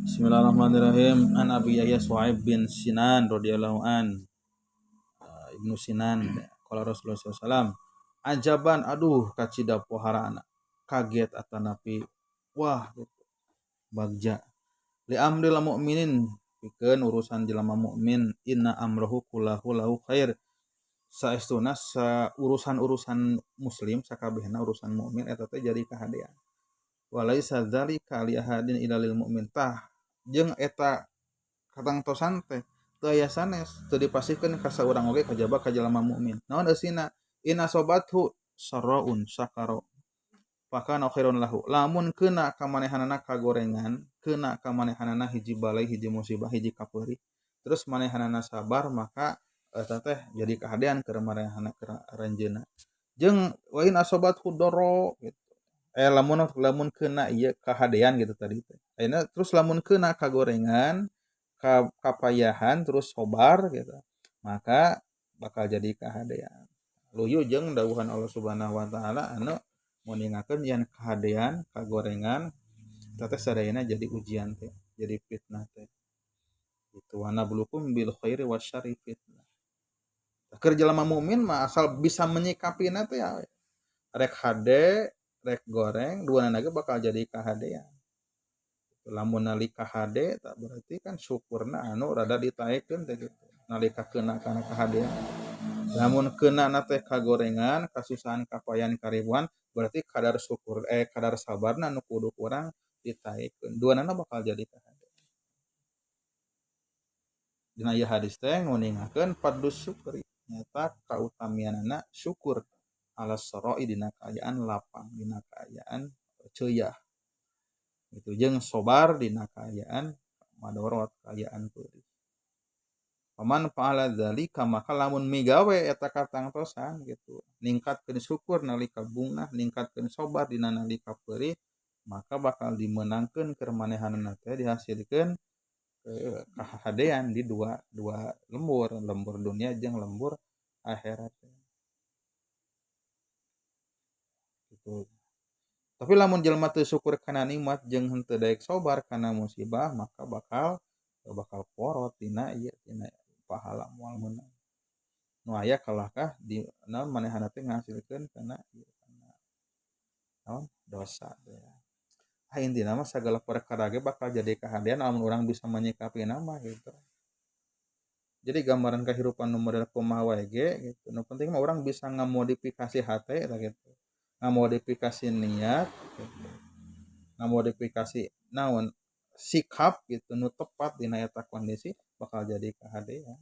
Bismillahirrahmanirrahim. An Abi Yahya Suhaib bin Sinan radhiyallahu an. Ibnu Sinan qala Rasulullah sallallahu alaihi wasallam, ajaban aduh kacida poharana, kaget atanapi wah gitu. Bagja li amril mukminin pikeun urusan jelema mukmin, inna amrohu kullahu lahu khair. Saestuna sa urusan-urusan muslim sakabehna urusan mukmin eta teh jadi kahadean. Walaisa dzalika li ahadin illa lil mukmin. Tah jeung eta katangtosan teh teu aya sanes, teu dipasihkeun ka saurang oge kajaba ka jelema mukmin. Naon eusina? Inna sobathu sarraun syakara fakana khairun lahu. Lamun keuna ka manehanana kagorengan, keuna ka manehanana hiji balai, hiji musibah, hiji kapeurih, terus manehanana sabar, maka eta teh jadi kahadean keur manehanana keur aranjeunna. Jeung wa in asobathu darra gitu. Lamun keuna ieu kahadean gitu tadi teh. Ayeuna terus lamun keuna kagorengan, kapayahan terus sobar gitu, maka bakal jadi kahadean. Luyu jeung dawuhan Allah Subhanahu wa taala anu muningakeun yen kahadean, kagorengan eta teh sadayana jadi ujian teh, jadi fitnah teh. Gitu wa nablukum bil khairi wasyarri fitnah. Keur jelema mukmin mah asal bisa menyikapina teh ya, rek hade rek goreng duanana ge bakal jadi kahadean. Lamun nalika hade tak berarti kan syukurna anu rada ditaekeun teh gitu. Nalika keuna kana kahadean. Lamun keuna na teh kagorengan, kasusahan, kapayan, karibuan, berarti kadar syukur kadar sabarna anu kudu kurang ditaekeun. Duanana bakal jadi kahadean. Dina ieu hadis teh nguningakeun fadlus syukri, nyaeta kautamianana syukur ala saroi dina kaayaan lapang, dina kaayaan ceuyah. Gitu jeung sobar dina kaayaan madorot, kaayaan peurih. Paman fa'ala dzalika maka lamun migawe eta katangtosan gitu, ningkatkeun syukur nalika bungah, ningkatkeun sobar dina nalika peurih, maka bakal dimenangkeun keur manehanana teh dihasilkeun kahadean di dua lembur, lembur dunia jeung lembur akhirat. Gitu. Tapi lamun jelema teu syukur kana nikmat jeung henteu daek sobar kana musibah, maka bakal porot dina ieu dina pahala moal meunang. Nu aya kalahkah di naon manehna teh ngahasilkeun kana ieu kana naon dosa teh. Ah intina mah sagala perkara ge bakal jadi kahadean lamun urang bisa menyikapi nama gitu. Jadi gambaran kehidupan nu model kumaha wae ge gitu. Nu penting mah urang bisa ngamodifikasi hate eta gitu. Ngamodifikasi niat gitu. Ngamodifikasi naon sikap gitu nu tepat dina eta kondisi bakal jadi kahadean.